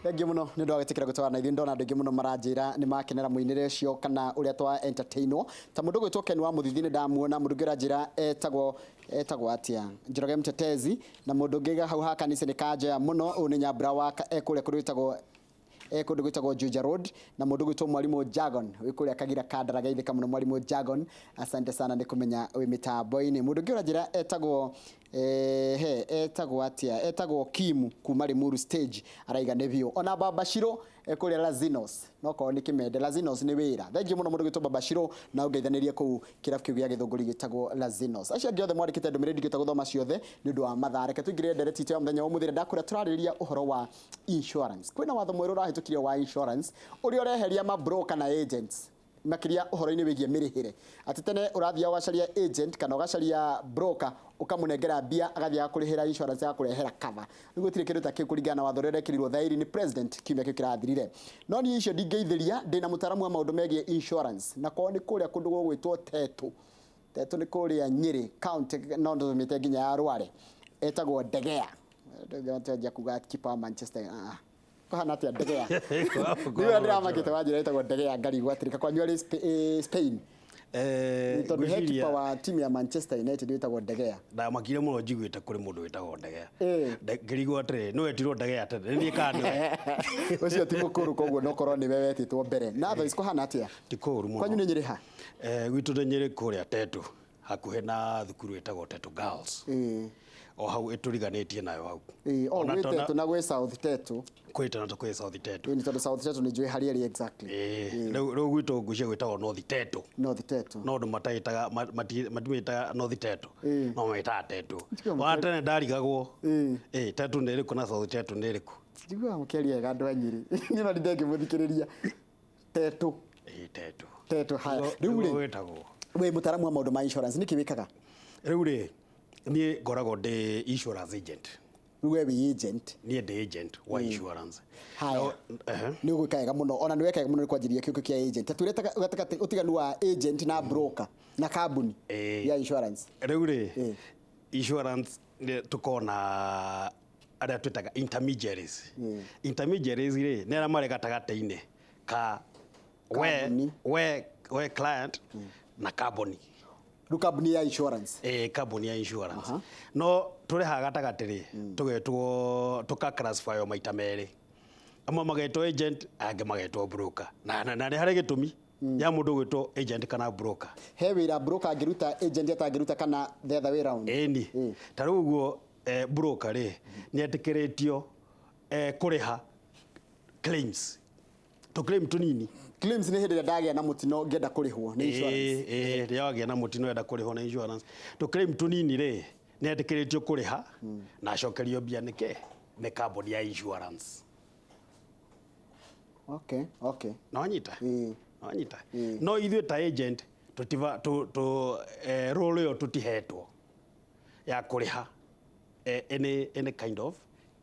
Thengiũ mũno nĩ ũndũ wa gwĩtĩkĩra gũtwarana na ithuĩ. Ndona andũ aingĩ mũno maranjĩra nĩ makenera mũinĩre ũcio kana ũrĩa twa entertainwo. Ta mũndũ ũgwĩtwo Ken wa Mũthithi nĩ ndamuona, mũndũ ũngĩ ũranjĩra etagwo etagwo atĩa, Njoroge Mtetezi, na mũndũ ũngĩ hau ha kanitha nĩ kanjoya mũno, ũyũ nĩ Nyambura wa e kũrĩa kũndũ gwĩtagwo e kũndũ gwĩtagwo Juja Road, na mũndũ ũgwĩtwo Mwarimũ Jagon wĩ kũrĩa Kagira Kandara, geithĩka mũno Mwarimũ Jagon, asante sana nĩ kũmenya wĩ mĩtambo-inĩ. Mũndũ ũngĩ ũranjĩra etagwo Ehe, etagwo atĩa? Etagwo Kimu kuma Limuru stage araiga nĩ biũ. Ona Baba Shiro kũrĩa Lazinos, no korwo nĩ kĩmende. Lazinos nĩ wĩra. Thengiũ mũno mũndũ gwĩtwo Baba Shiro na ũngeithanĩrie kũu kĩrabu kĩu gĩa Gĩthũngũri gĩtagwo Lazinos. Acio angĩ othe mwandĩkĩte ndũmĩrĩri ndingĩhota gũthoma ciothe nĩ ũndũ wa mathaa. Reke tũingĩrĩre ndereti itũ ya mũthenya wa ũmũthĩ ĩrĩa ndakwĩra tũrarĩrĩria ũhoro wa insurance. Kwĩna watho mwerũ ũrahĩtũkirio wa insurance ũrĩa ũreheria ma broker na agents. Makĩria ũhoro-inĩ wĩgiĩ mĩrĩhĩre. Atĩ tene ũrathiaga ũgacaria agent kana ũgacaria broker ũkamũnengera mbia agathiĩ agakũrĩhĩra insurance agakũrehera cover. Rĩu gũtirĩ kĩndũ ta kĩu kũringana na watho ũrĩa ũrekĩrirwo thaĩri nĩ president kiumia kĩu kĩrathirire. No niĩ icio ndingĩithĩria, ndĩna mũtaaramu wa maũndũ megiĩ insurance na kwao nĩ kũrĩa kũndũ gũgwĩtwo Tetu. Tetu nĩ kũrĩa Nyĩrĩ county no ndũmĩte nginya ya Rware. Etagwo Ndegea. Ndĩranjia kuga keeper wa Manchester. Ah. Kũhana atĩa Ndegea? Nĩwe ndĩramakĩte wanjĩra ĩtagwo Ndegea ngarigwo atĩrĩ kakwanyu arĩ Spain. Tondũ he kipa wa timu ya Manchester United wĩtagwo Ndegea. Ndamakire mũno njiguĩte kũrĩ mũndũ wĩtagwo Ndegea. Ngĩrigwo atĩrĩ, nĩ wetirwo Ndegea tene? Nĩ niĩ kana nĩwe? Ũcio ti mũkũrũ koguo no korwo nĩwe wetĩtwo mbere. Na thaa ici kũhana atĩa? Ti kũũru mũno. Kwanyu nĩ Nyĩrĩ ha? Gwitũ nĩ Nyĩrĩ kũrĩa Tetu. Hakuhĩ na thukuru ĩtagwo Tetu Girls. O hau ĩtũriganĩtie nayo hau. Ĩĩ, oh, gwĩ Tetu na gwĩ South Tetu. Kwĩ Tetu kwĩ South Tetu. Ĩĩ, tondũ South Tetu nĩ njũĩ harĩa ĩrĩ exactly. Ĩĩ, rĩu rĩu gwitũ ngwĩciria gwĩtagwo North Tetu. North Tetu. No andũ mataĩtaga matimĩtaga North Tetu. No metaga Tetu. Ona tene ndarigagwo. Ĩĩ, Tetu nĩ ĩrĩkũ na South Tetu nĩ ĩrĩkũ? Njiguaga mũkĩaria wega andũ a Nyĩrĩ. Niĩ no ndinde ngĩmũthikĩrĩria. Tetu. Ĩĩ, Tetu. Tetu, haya. Rĩu rĩ, wĩtagwo. Wĩ mũtaaramu wa maũndũ ma insurance, nĩkĩ wĩkaga? Rĩu rĩ, niĩ ngoragwo ndĩ insurance agent. Rĩu we wĩ agent. Niĩ ndĩ agent wa insurance. Haya. Nĩ ũgwĩka wega mũno. Ona nĩ weka wega mũno nĩ kwanjĩrĩria kĩũkĩ kĩa agent. Ta twĩre gatagatĩ ũtiganu wa agent na broker na kambuni ya insurance. Rĩu rĩ, insurance tũkoragwo na arĩa twĩtaga intermediaries. Intermediaries rĩ, nĩ arĩa marĩ gatagatĩ-inĩ ka we, Kambuni. we client na kambuni. Rĩu kambuni ya insurance. Ĩĩ, kambuni ya insurance. No tũrĩ haha gatagatĩ rĩ, tũgetwo tũka classify maita merĩ. Amwe magetwo agent, angĩ magetwo broker. Na nĩ harĩ gĩtũmi ya mũndũ gwĩtwo agent kana broker. He wĩra broker angĩruta agent atangĩruta kana the other way round? Ĩni. Ta rĩu ũguo broker rĩ, nĩ etĩkĩrĩtio kũrĩha claims. Tũ claim tũnini. Claims nĩ hĩndĩ ĩrĩa ndagĩa na mũtino ngĩenda kũrĩhwo nĩ insurance. Ĩĩ, rĩrĩa wagĩa na mũtino wenda kũrĩhwo na insurance. Tũ claim tũnini rĩ, nĩ etĩkĩrĩtio kũrĩha na acokerio mbia nĩ kĩ? Nĩ kambuni ya insurance. Okay. Nĩwanyita? Nĩwanyita? No ithuĩ ta agent tũtiva tũ tũ role ĩyo tũtihetwo ya kũrĩha any kind of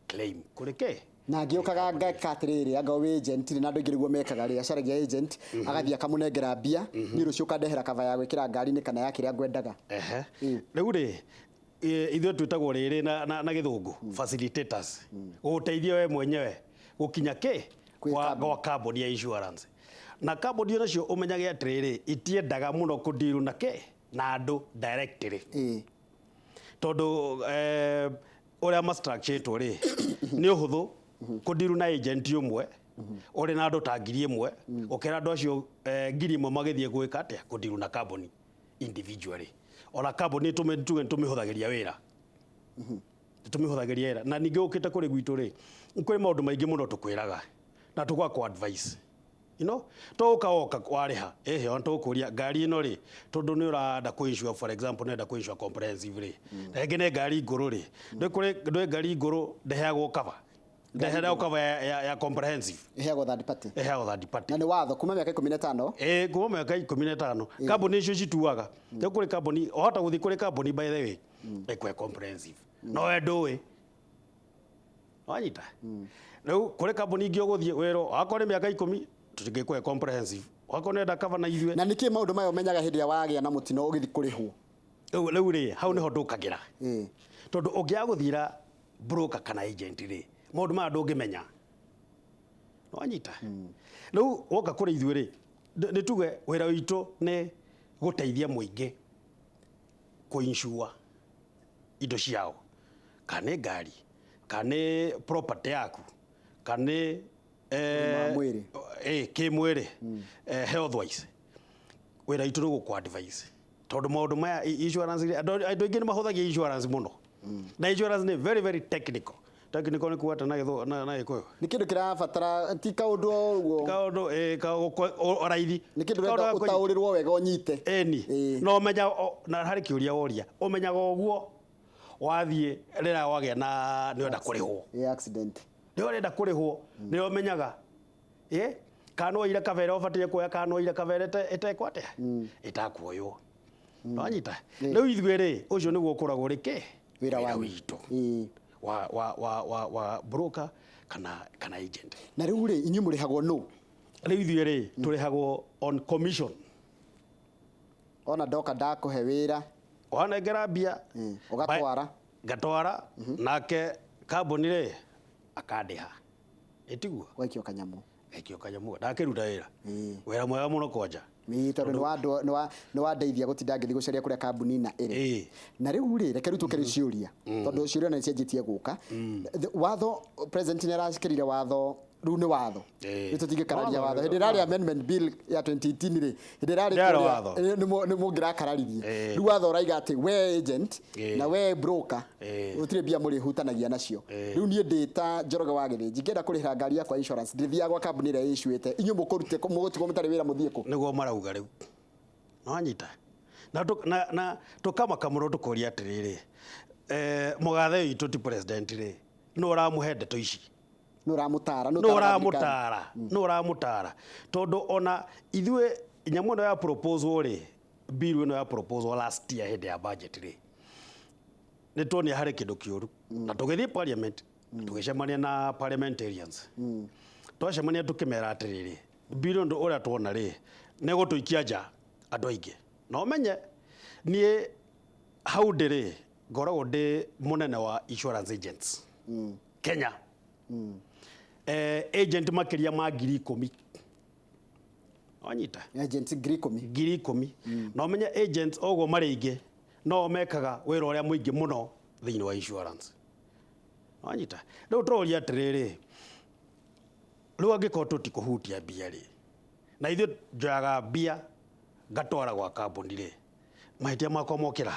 claim kũrĩ kĩ? Na ngĩũkaga ngeka atĩrĩrĩ, anga wĩ agent rĩ, na andũ aingĩ nĩguo mekaga rĩ, acaragia agent, agathiĩ akamũnengera mbia, niĩ rũciũ ũkandehera cover ya gwĩkĩra ngari-inĩ kana ya kĩrĩa ngwendaga. Ehe. Rĩu rĩ, ithuĩ twĩtagwo rĩrĩ na gĩthũngũ facilitators, gũgũteithia we mwenyewe gũkinya kĩ? Kwĩ kambuni. Gwa kambuni ya insurance. Na kambuni onacio ũmenyage atĩrĩrĩ, itiendaga mũno kũ deal na kĩ? Na andũ directly. Tondũ ũrĩa ma structure rĩ, nĩ ũhũthũ kũ deal na agent ũmwe ũrĩ na andũ ta 1000 gũkĩra andũ acio 1000 magĩthiĩ gwĩka atĩa? Kũ deal na kambuni individually. Ona kambuni tuge nĩ tũmĩhũthagĩria wĩra. Nĩ tũmĩhũthagĩria wĩra. Na ningĩ ũkĩte kũrĩ gwitũ rĩ, kwĩ maũndũ maingĩ mũno tũkwĩraga na tũgakũ advise. You know, to ũka woka warĩha, ĩhĩ ona tũgũkũria ngari ĩno rĩ, tondũ nĩ ũrenda kũ insure for example nĩ ũrenda kũ insure comprehensive rĩ, na rĩngĩ nĩ ngari ngũrũ rĩ, ndũĩ kũrĩ ndũĩ ngari ngũrũ ndĩheagwo cover, ndĩheagwo cover ya comprehensive. Ĩheagwo third party. Ĩheagwo third party. Na nĩ watho kuma mĩaka 15. Ĩĩ kuma mĩaka 15. Kambuni icio cituaga. Rĩu kũrĩ kambuni, wahota gũthiĩ kũrĩ kambuni by the way, ĩkũhe comprehensive. No we ndũĩ. Wanyita? Rĩu kũrĩ kambuni ingĩ ũgũthiĩ wĩrwo wakorwo nĩ mĩaka 10 tũtingĩkũhe comprehensive. Wakorwo nĩ ũrenda cover na ithuĩ. Na nĩkĩ maũndũ maya ũmenyaga hĩndĩ ĩrĩa wagĩa na mũtino ũgĩthiĩ kũrĩhwo? Rĩu rĩ, hau nĩho ndũkagĩra. Tondũ ũngĩaga gũthiĩra broker kana agent rĩ, maũndũ maya ndũngĩmenya. Nĩwanyita? Rĩu woka kũrĩ ithuĩ rĩ, nĩ tuge wĩra witũ nĩ gũteithia mũingĩ kũ-insure indo ciao, kana nĩ ngari, kana nĩ property yaku, kana nĩ Ũgima wa mwĩrĩ. Kĩmwĩrĩ, health wise. Wĩra witũ nĩ gũkũ advise tondũ maũndũ maya insurance rĩ, andũ aingĩ nĩ mahũthagia insurance mũno, na insurance nĩ very very technical. Technical nĩ kuga atĩa na Gĩkũyũ? Nĩ kĩndũ kĩrabatara, ti kaũndũ o ũguo. Kaũndũ raithi. Nĩ kĩndũ Kaũndũ ũrenda ga ũtaũrĩrwo wega ũnyite. Ĩni. No ũmenya na harĩ kĩũria woria, ũmenyaga ũguo wathiĩ rĩrĩa wagĩa na nĩ ũrenda kũrĩhwo. Ĩ, accident. Nĩ ũrenda kũrĩhwo, nĩ ũmenyaga ĩ kana no oire kabere ũbataire kuoya, kana no oire kabere ĩtekwo atĩa, ĩtakuoywo. Wanyita? Rĩu ithuĩ rĩ, ũcio nĩguo ũkoragwo ũrĩ kĩ? Wĩra wanyu. Witũ wa broker kana agent. Na rĩu rĩ, inyuĩ mũrĩhagwo nũ? Rĩu ithuĩ rĩ, tũrĩhagwo on commission. Ona ndoka ndakũhe wĩra. Wanengera mbia. Ũgatwara. Ngatwara, nake kambuni rĩ akandĩha, ĩtiguo? Waikio kanyamũ. Gaikio kanyamũ, ndakĩruta wĩra. Wĩra mwega mũno kwanja. Ĩĩ, tondũ nĩ wandeithia gũtinda ngĩthiĩ gũcaria kũrĩa kambuni na ĩrĩ. Na rĩu rĩ, reke rĩu tũke rĩu ciũria, tondũ ciũria nĩ cianjĩtie gũka. Watho, president nĩ arakĩrire watho, rĩu nĩ watho. Rĩu tũtingĩkararia Watho watho. rĩu Hĩndĩ ĩrĩa yarĩ amendment bill ya 2018 rĩ, hĩndĩ ĩrĩa yarĩ Ndĩarĩ kũrĩa, watho. nĩ mũngĩrakararirie. Rĩu watho ũraiga atĩ we agent na we broker, gũtirĩ mbia mũrĩhutanagia nacio. Rĩu niĩ ndĩ ta Njoroge wa Gĩthĩnji, ngĩenda kũrĩhĩra ngari yakwa insurance, ndĩthiaga gwa kambuni ĩrĩa ĩissuĩte. Inyuĩ mũkũrute kũ, mũgũtigwo mũtarĩ wĩra mũthiĩ kũ? Nĩguo marauga rĩu. Nĩwanyita? Na tũkamaka mũno tũkoria atĩrĩrĩ, mũgathe witũ ti president rĩ, nũ ũramũhe ndeto ici? Nũ ũramũtara? Nũ Nũ ũtaraga thirikari? ũramũtara? Nũ ũramũtara? Tondũ ona ithuĩ nyamũ ĩno ya proposal rĩ, bill ĩno ya proposal last year hĩndĩ ya budget rĩ, nĩ tuonire harĩ kĩndũ kĩũru. Na tũgĩthiĩ parliament, tũgĩcemania na parliamentarians. Twacemania tũkĩmera atĩrĩrĩ, bill ĩno ũrĩa tuona rĩ, nĩ gũtũikia nja andũ aingĩ. Na ũmenye, niĩ hau ndĩrĩ, ngoragwo ndĩ mũnene wa insurance agents. Kenya. Agent makĩria ma ngiri ikũmi. Wanyita? Agents ngiri ikũmi. Ngiri ikũmi. Na ũmenye agents oguo marĩ aingĩ, no mekaga wĩra ũrĩa mũingĩ mũno thĩinĩ wa insurance. Wanyita? Rĩu tũroria atĩrĩrĩ, rĩu angĩkorwo tũtikũhutia mbia rĩ, na ithuĩ njoyaga mbia ngatwara gwa kambuni rĩ, mahĩtia makwa mokĩra.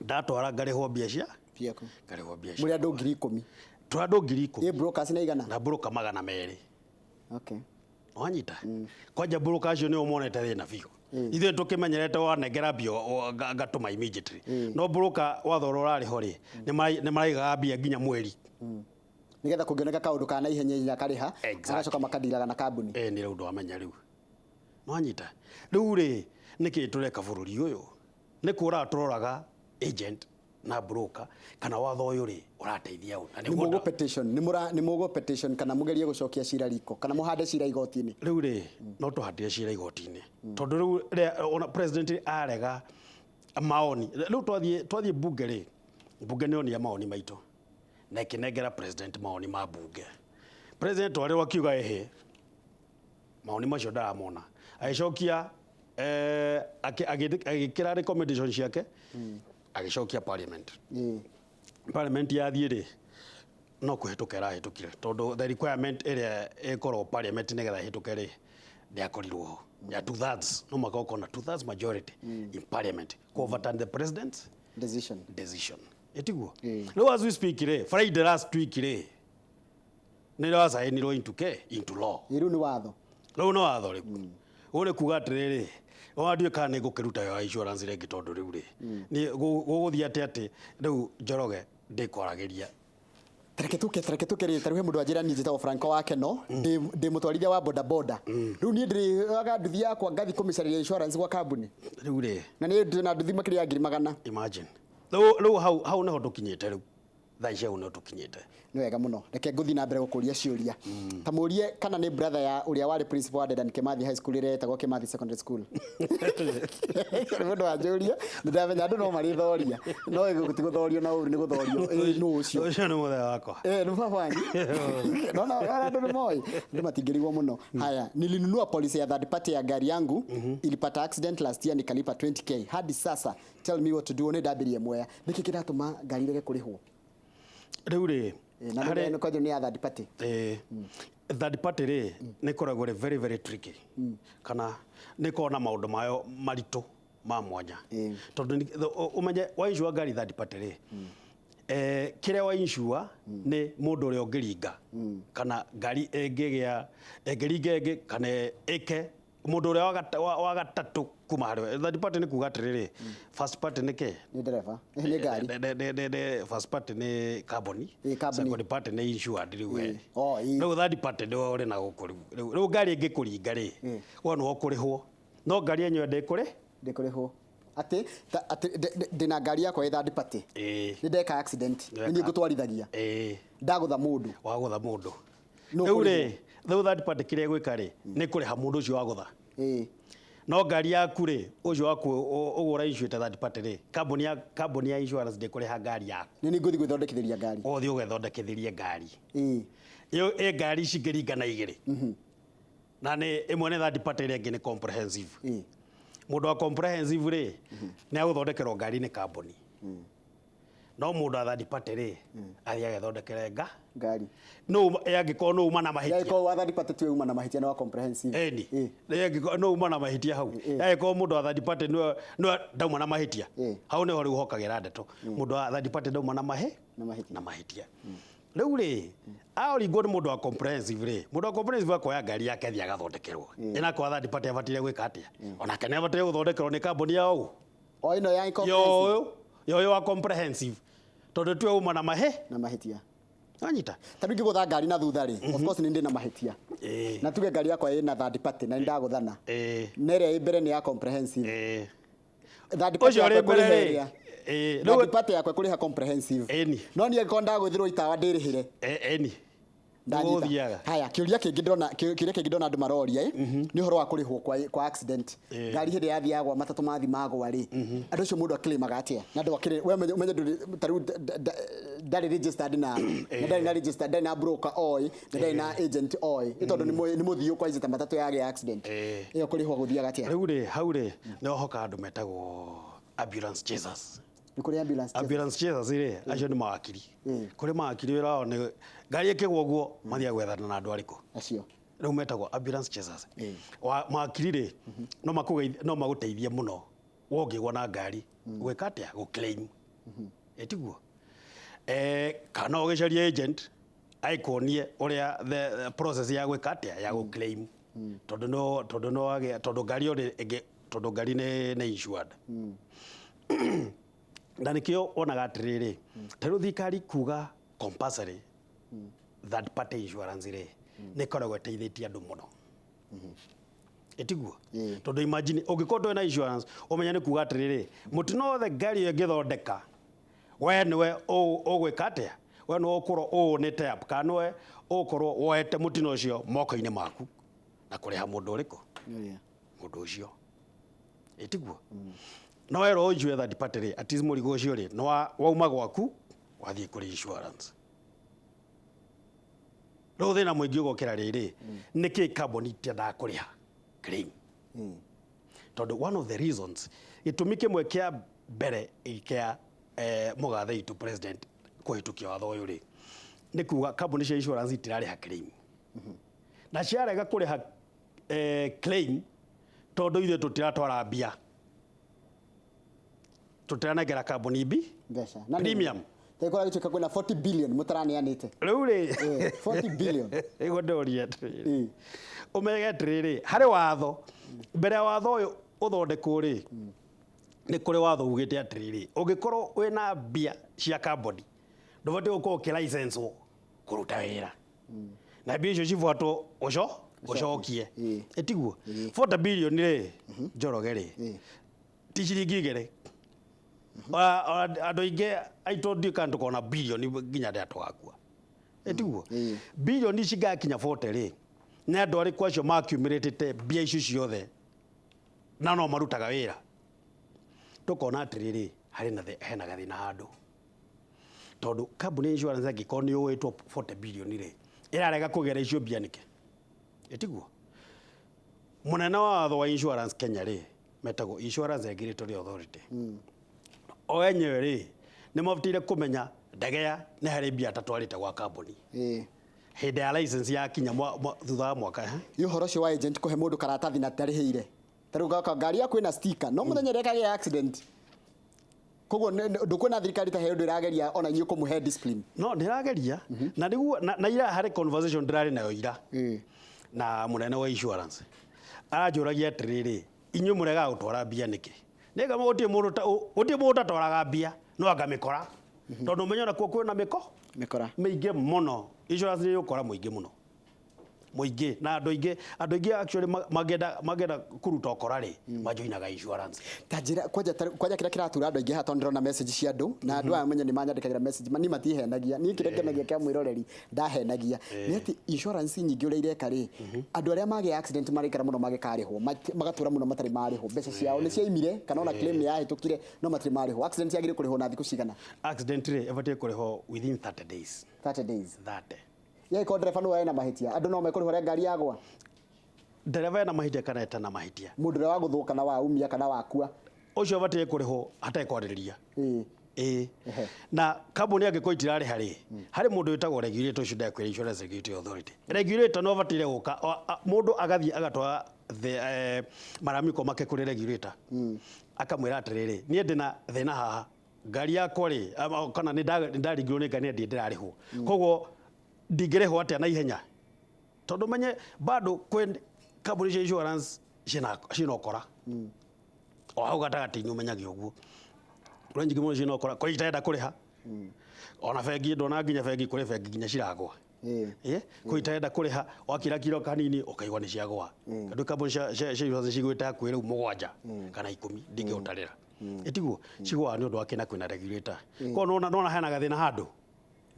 Ndatwara ngarĩhwo mbia cia? Ciaku. Ngarĩhwo mbia cia. Mũrĩ andũ ngiri ikũmi. Tũrĩ andũ ngiri ikũmi. Ĩ brokers nĩ igana? Na broker magana merĩ. Okay. Wanyita? Kwanja broker acio nĩo monete thĩna biũ. Ithuĩ tũkĩmenyerete wanengera mbia ngatũma immediately. No broker watho ũrĩa ũrarĩ ho rĩ, nĩ maraigaga mbia nginya mweri. Nĩgetha kũngĩoneka kaũndũ ka naihenya ihenya akarĩha, Exactly. agacoka makadiraga na kambuni. Nĩ rĩu ndwamenya rĩu. Nwanyita? Rĩu rĩ, nĩkĩ tũreka bũrũri ũyũ? Nĩ kũraga tũroraga agent na broker kana watho ũyũ rĩ ũrateithia ũ? Na Nĩ nĩguo mũgũ nda- petition, nĩ mũgũ petition kana mũgerie gũcokia cira riko kana mũhande cira igoti-inĩ? Rĩu rĩ, no tũhandire cira igoti-inĩ. Tondũ rĩu rĩa, ona president arega maoni. Rĩu twathiĩ bunge rĩ, bunge nĩ yonia maoni maitũ. Na ĩkĩnengera president maoni ma bunge. President warĩrwo akiuga ĩhĩ, maoni macio ndaramona. Agĩcokia, agĩkĩra recommendation ciake, agĩcokia parliament. Parliament yathiĩ rĩ, no kũhĩtũka ĩrahĩtũkire, tondũ the requirement ĩrĩa ĩkoragwo parliament nĩgetha ĩhĩtũke rĩ, ndĩakorirwo ho. Ya two thirds, no mũhaka ũkorwo na two thirds majority in parliament ku overturn the president's decision. Decision. Ĩtiguo? Rĩu as we speak rĩ, Friday last week rĩ, nĩ rĩracainirwo into ke, into law. Ĩ, rĩu nĩ watho. Rĩu nĩ watho rĩu. Ũũ nĩ kuga atĩrĩrĩ, ona ndiũĩ kana nĩ ngũkĩruta wĩra wa insurance rĩngĩ tondũ rĩu rĩ, nĩ gũgũthiĩ atĩa atĩ rĩu Njoroge ndĩkwaragĩria. Tareke tũke, tareke tũke rĩ, tarĩu he mũndũ anjĩra niĩ njĩtagwo Franco wa Keno, ndĩ mũtwarithia wa boda boda. Rĩu niĩ ndĩrĩoyaga nduthi yakwa ngathi kũmĩcarĩria insurance gwa kambuni. Rĩu rĩ. Na niĩ ndĩ na nduthi makĩria ya ngiri magana. Imagine. Rĩu hau nĩho tũkinyĩte rĩu. Thaa ici hau no tũkinyĩte. Nĩ wega mũno. Reke ngũthiĩ na mbere gũkũria ciũria. Ta mũrie kana nĩ brother ya ũrĩa warĩ principal wa Dedan Kimathi High School ĩrĩa ĩtagwo Kimathi Secondary School. Nĩ mũndũ wanjũria, nĩ ndamenya andũ no marĩthoria. No ti gũthorio na ũru, nĩ gũthorio. Ĩ, nũ ũcio? Ũcio nĩ mũthee wakwa. Eh, nĩ baba wanyu. Naona andũ nĩ moĩ. Andũ matingĩrigwo mũno. Haya, nilinunua policy ya third party ya gari yangu, ilipata accident last year, nikalipa 20K. Hadi sasa tell me what to do. Nĩ ndambirie Mwea. Nĩkĩ kĩratũma ngari irege kũrĩhwo? Rĩu rĩ, Na nĩ kwanja nĩ ya third party. Third party rĩ, nĩ ĩkoragwo ĩrĩ very very tricky, kana nĩ ĩkoragwo na maũndũ mayo maritũ ma mwanya, tondũ ũmenye wa insure ngari third party rĩ, kĩrĩa wa insure nĩ mũndũ ũrĩa ũngĩringa, kana ngari ĩngĩgĩa, ĩngĩringa ĩngĩ, kana ĩke mũndũ ũrĩa wa gatatũ kuma harĩ we. Third party nĩ kuga atĩrĩrĩ, first party nĩ kĩ? Nĩ ndereba. Nĩ ngari. First party nĩ kambuni. Kambuni. Second party nĩ insured rĩu we. Oh, ĩ. Rĩu third party nĩwe ũrĩ na gũkũ rĩu. Rĩu ngari ĩngĩkũringa rĩ, we nĩwe ũkũrĩhwo, no ngari yenyewe ndĩkũrĩ. Ndĩkũrĩhwo. Atĩ atĩ ndĩna ngari yakwa ĩ third party. Nĩ ndeka accident. Nĩ niĩ ngũtwarithagia. Ndagũtha mũndũ. Wagũtha mũndũ. Nũ Rĩu ũkũrĩhwo? Rĩ, rĩu third party kĩrĩa ĩgwĩka rĩ, nĩ kũrĩha mũndũ ũcio wagũtha. No ngari yaku rĩ, ũcio waku ũgũra insurĩte third party rĩ, kambuni ya insurance ndĩkũrĩha ngari yaku. Nĩ niĩ ngũthiĩ gwĩthondekithĩria ngari. Ũthiĩ ũgethondekithĩrie ngari. Ĩyo ĩ ngari cingĩringana igĩrĩ. Na nĩ ĩmwe nĩ third party, ĩrĩa ĩngĩ nĩ comprehensive. Mũndũ wa comprehensive rĩ, nĩ agũthondekerwo ngari nĩ kambuni. No mũndũ wa third party rĩ, athiĩ agethondekere ngari. No angĩkorwo no uma na mahĩtia. Angĩkorwo wa third party tiwe uma na mahĩtia, nĩ wa comprehensive. Ĩni. Angĩkorwo no uma na mahĩtia hau. Angĩkorwo mũndũ wa third party nĩwe ndauma na mahĩtia. Hau nĩho rĩu hokagĩra ndeto. Mũndũ wa third party ndauma na mahĩ Na mahĩtia. Na mahĩtia. Rĩu rĩ, aringwo nĩ mũndũ wa comprehensive rĩ, mũndũ wa comprehensive akoya ngari yake athiĩ agathondekerwo. Ĩna kwa third party abataire gwĩka atĩa? Onake nĩ abataire gũthondekerwo nĩ kambuni ya ũũ. O ĩno ya comprehensive. Yoyo wa comprehensive. Tondũ tiwe uma na mahĩ Na mahĩtia. Wanyita? Ta rĩu ingĩgũtha ngari na thutha rĩ, of course nĩ ndĩ na mahĩtia. Na tuge ngari yakwa ĩna third party na nĩ ndagũthana. Na ĩrĩa ĩ mbere nĩ ya comprehensive. Third party Ũcio yakwa ũrĩ mbere ĩkũrĩha rĩ, ĩrĩa. Rĩu Third party yakwa ĩkũrĩha comprehensive. Ĩni. No niĩ angĩkorwo ndagũthĩrwo itawa ndĩrĩhĩre. Ĩni. Ndanyita. Gũthiaga. Haya, kĩũria kĩngĩ ndĩrona andũ maroria nĩ ũhoro wa kũrĩhwo kwa accident. Ngari hĩndĩ yathiĩ yagwa, matatũ mathi magwa rĩ, andũ acio mũndũ akĩrĩmaga atĩa? Na andũ akĩrĩ we ũmenye ndũrĩ ta rĩu ndarĩ registered na ndarĩ na registered, ndarĩ na broker oĩ, na ndarĩ na agent oĩ, nĩ tondũ nĩ mũthiũ kwa ijita matatũ yagĩa accident. Ĩyo kũrĩhwo gũthiaga atĩa? Rĩu rĩ, hau rĩ, nĩ hoka andũ metagwo ambulance chasers. Nĩ kũrĩ ambulance chasers? Ambulance chasers rĩ, acio nĩ mawakiri. Kũrĩ mawakiri wĩra wao nĩ ngari ĩkĩgwa ũguo mathiaga gwethana na andũ arĩkũ? Acio. Rĩu metagwo ambulance chasers. Wa mawakiri rĩ, no magũteithie mũno wongĩgwa na ngari gwĩka atĩa, gũ claim. Ĩtiguo? Kana ũgĩcarie agent aikuonie ũrĩa the process ya gwĩka atĩa, ya gũ claim, tondũ no wagĩa, tondũ ngari ĩyo ĩngĩ, tondũ ngari nĩ insured. Na nĩkĩo wonaga atĩrĩrĩ, ta rĩu thirikari kuga compulsory third party insurance rĩ, nĩ ĩkoragwo ĩteithĩtie andũ mũno. Ĩtiguo? Tondũ imagine ũngĩkorwo ndũrĩ na insurance, ũmenye nĩ kuga atĩrĩrĩ, mũtino wothe ngari ĩyo ĩngĩthondeka, we nĩwe ũgwĩka atĩa, we nĩwe ũkorwo ũũnĩte up, kana nĩwe ũgũkorwo woete mũtino ũcio moko-inĩ maku na kũrĩha mũndũ ũrĩkũ? Mũndũ ũcio. Ĩtiguo? No werwo ũnjue third party rĩ, at least mũrigo ũcio rĩ, nĩ wauma gwaku wathiĩ kũrĩ insurance. Rĩu thĩna mũingĩ ũgokĩra rĩrĩ, nĩkĩ kambuni itiendaga kũrĩha claim? Tondũ one of the reasons, gĩtũmi kĩmwe kĩa mbere kĩa mũgathe witũ president kũhĩtũkia watho ũyũ rĩ, nĩ kuga kambuni cia insurance itirarĩha claim, na ciarega kũrĩha claim tondũ ithuĩ tũtiratwara mbia, tũtiranengera kambuni mbi Mbeca. Na premium. Tegora gĩtuĩka kwĩna 40 billion mũtaraneanĩte. Rĩu rĩ, 40 billion. Ĩguo ndĩũrie atĩrĩrĩ, ũmenye atĩrĩrĩ, harĩ watho mbere ya watho ũyũ ũthondekwo rĩ, nĩ kũrĩ watho ugĩte atĩrĩrĩ, ũngĩkorwo wĩna mbia cia kambuni ndũbatiĩ gũkorwo ũkĩ kũruta wĩra na mbia icio cibuatwo ũco ũcokie. Ĩtiguo? 40 billion rĩ, Njoroge rĩ, ti ciringi igĩrĩ. Andũ aingĩ aitũ ndiũĩ kana tũkona bilioni nginya rĩrĩa tũgakua. Ĩtiguo? Ĩĩ. Bilioni ici ngakinya 40 rĩ, nĩ andũ arĩkũ acio makiumĩrĩtĩte mbia icio ciothe na no marutaga wĩra? Tũkona atĩrĩrĩ, harĩ na hena gathĩna handũ. Tondũ kambuni ya insurance angĩkorwo nĩ yũĩtwo 40 billion rĩ, ĩrarega kũgera icio mbia nĩkĩ? Ĩtiguo? Mũnene wa watho wa insurance Kenya rĩ, metagwo Insurance Regulatory Authority. O enyewe rĩ, nĩ mabataire kũmenya Ndegea nĩ harĩ mbia atatwarĩte gwa kambuni. Hĩndĩ ya license yakinya thutha wa mwaka. Ĩ ũhoro ũcio wa agent kũhe mũndũ karatathi na ndarĩhĩire, ta rĩu gaka ngari yaku ĩna sticker no mũthenya ũrĩa ĩkagĩa accident, koguo ndũkuona thirikari ta he ũndũ ĩrageria ona inyuĩ kũmũhe discipline? No ndĩrageria na nĩguo na ira harĩ conversation ndĩrarĩ nayo ira na mũnene wa insurance, aranjũragia atĩrĩrĩ, inyuĩ mũregaga gũtwara mbia nĩkĩ? Nĩngama gũtirĩ mũndũ gũtirĩ mũndũ ũtatwaraga mbia, no angamĩkora, tondũ ũmenye onakuo kwĩna mĩko Mĩkora. mĩingĩ mũno. Insurance nĩ ũkora mũingĩ mũno, mũingĩ, na andũ aingĩ actually mangĩenda kũruta ũkora rĩ, majoinaga insurance. Ta njĩra kwanja kwanja kĩrĩa kĩratura andũ aingĩ haha, tondũ ndĩrona message cia andũ, na andũ aya menye nĩ manyandĩkagĩra message, ni matihenagia. Niĩ kĩrĩa ngenagia kĩa mwĩroreri ndahenagia nĩ atĩ insurance nyingĩ ũrĩa ireka rĩ, andũ arĩa magĩa accident maraikara mũno magĩkarĩhwo, magatũra mũno matarĩ marĩhwo mbeca ciao, nĩ ciaimire kana ona claim nĩ yahĩtũkire no matirĩ marĩhwo. Accident yagĩrĩire kũrĩhwo na thikũ cigana? Accident rĩ, ĩbatiĩ kũrĩhwo within 30 days. 30 days? 30. Yagĩkorwo ndereba nĩwe ena mahĩtia, andũ no mekũrĩhwo rĩa ngari yagwa? Ndereba ena mahĩtia kana etana mahĩtia? Mũndũ ũrĩa wagũthũka na waumia kana wakua. Ũcio abatiĩ kũrĩhwo hatarĩ kwarĩrĩria. Ĩĩ. Na kambuni angĩkorwo itirarĩha rĩ, harĩ mũndũ wĩtagwo regulator ũcio ndakwĩra, Insurance Regulatory Authority regulator no abataire gũka, mũndũ agathiĩ agatwara maramiko make kũrĩ regulator, akamwĩra atĩrĩrĩ, niĩ ndĩna thĩna haha, ngari yakwa rĩ, kana nĩ ndaringirwo nĩ ngari na ndirĩ ndĩrarĩhwo, koguo ndingĩrĩhwo atĩa na ihenya? Tondũ menye bado kwĩ kambuni cia insurance ciĩna ũkora o hau gatagatĩ-inĩ, ũmenyage ũguo kũrĩ nyingĩ mũno ciĩna ũkora, kũrĩ itarenda kũrĩha, ona bengi ndona nginya bengi, kũrĩ bengi nginya ciragwa. Kũrĩ itarenda kũrĩha, wakira kiro kanini ũkaigua nĩ ciagwa. Tondũ kambuni cia insurance cigwĩte hakuhĩ rĩu 7 kana 10, ndingĩgũtarĩra, ĩtiguo cigwaga nĩ ũndũ wa kĩna kwĩna regulator, koguo nona hena gathĩna handũ.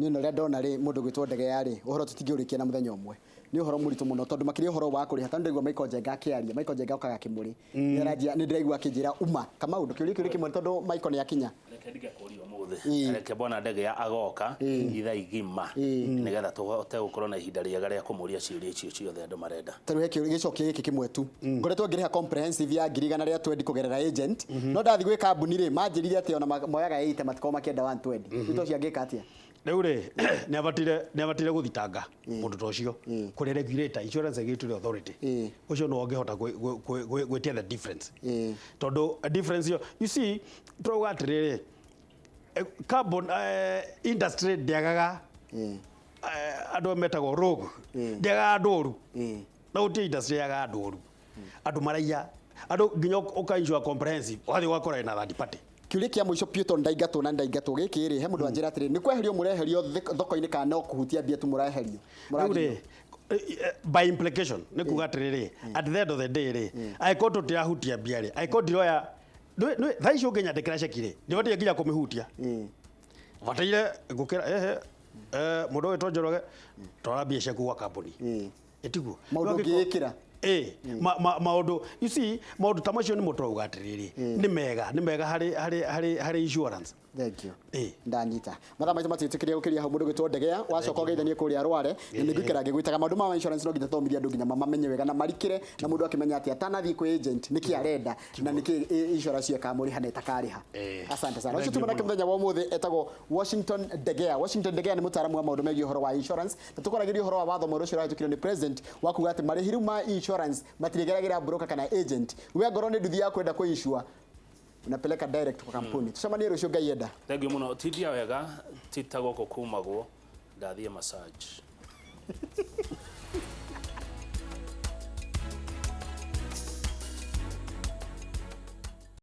Niĩ na ũrĩa ndona rĩ, mũndũ gwĩtwo Ndegea rĩ, ũhoro tũtingĩũrĩkia na mũthenya ũmwe, nĩ ũhoro mũritũ mũno, tondũ makĩria ũhoro wa kũrĩha, tondũ ndaigua Michael Njenga akĩaria, Michael Njenga okaga Kĩmũrĩ, nĩ aranjia, nĩ ndĩraigua akĩnjĩra uma Kamau, ndũkĩũrie kĩũria kĩmwe tondũ Michael nĩ akinya. Reke ndigakũria ũmũthĩ, reke bwana Ndegea agoka ithaa igima, nĩgetha tũhote gũkorwo na ihinda rĩega rĩa kũmũria ciũria icio ciothe andũ marenda. Tarĩu he kĩũria gĩcokia gĩkĩ kĩmwe tu. Ngoretwo ngĩrĩha comprehensive ya 120,000 kũgerera agent, no ndathiĩ gwĩ kambuni rĩ, manjĩrire atĩ ona moyaga 80, matikoragwo makĩenda 120. Rĩu to ciangĩka atĩa? Rĩu rĩ, nĩ abatire gũthitanga mũndũ ta ũcio kũrĩ regulator, Insurance Regulatory Authority. Ũcio nĩwe ũngĩhota gwĩtia the difference, tondũ difference ĩyo, you see, tũrauga atĩrĩrĩ, carbon industry ndĩagaga andũ metagwo rogue, ndĩagaga andũ oru, na gũtirĩ industry yagaga andũ oru, andũ maraiya andũ nginya ũka insure comprehensive, ũgathiĩ ũgakora ĩna third party. Kĩũria kĩa mũico biũ, tondũ ndaingatwo na ndaingatwo gĩkĩ rĩ, he mũndũ wanjĩra atĩrĩ, nĩ kweherio mũreherio thoko-inĩ kana no kũhutia mbia tu mũreherio? Rĩu rĩ, by implication nĩ kuga atĩrĩrĩ, at the end of the day rĩ, angĩkorwo tũtirahutia mbia rĩ, angĩkorwo ndiroya thaa ici ũngĩnyandĩkĩra ceki rĩ, ndibataire nginya kũmĩhutia, bataire ngũkĩra ehe, mũndũ ũyũ Njoroge, twara mbia ciaku gwa kambuni. Ĩtiguo? Maũndũ ũngĩĩkĩra. Ĩ maũndũ, you see, maũndũ ta macio nĩmo tũrauga atĩrĩrĩ, nĩ mega harĩ insurance. Thank you. Ĩ. Ndanyita mathaa maitũ matiĩtĩkĩria gũkĩria hau. Mũndũ gwĩtwo Ndegea, wacoka ũgeithanie kũrĩa Rware, na nĩngũikara ngĩgwĩtaga. Maũndũ ma insurance no nginya thomithie andũ nginya mamamenye wega na marikĩre, na mũndũ akĩmenya atĩ atanathiĩ kwĩ agent nĩkĩ arenda na nĩkĩ insurance ĩyo ĩkamũrĩha na ĩtakarĩha. Asante sana. Ũcio Thank you tuma nake mũno. mũthenya wa ũmũthĩ etagwo Washington Ndegea. Washington Ndegea nĩ mũtaaramu wa maũndũ megiĩ ũhoro wa insurance, na tũkwaragĩria ũhoro wa watho mwerũ ũcio ũrahĩtũkirio nĩ president wa kuga atĩ marĩhi rĩu ma insurance matirĩgeragĩra broker kana agent. We ngorwo nĩ nduthi ya kwenda kũ-insure, unapeleka direct kwa kampuni. Tucemanie rũciũ Ngai enda. Thank you mũno. Tindia wega, tita gũkũ kumagwo ndathiĩ massage.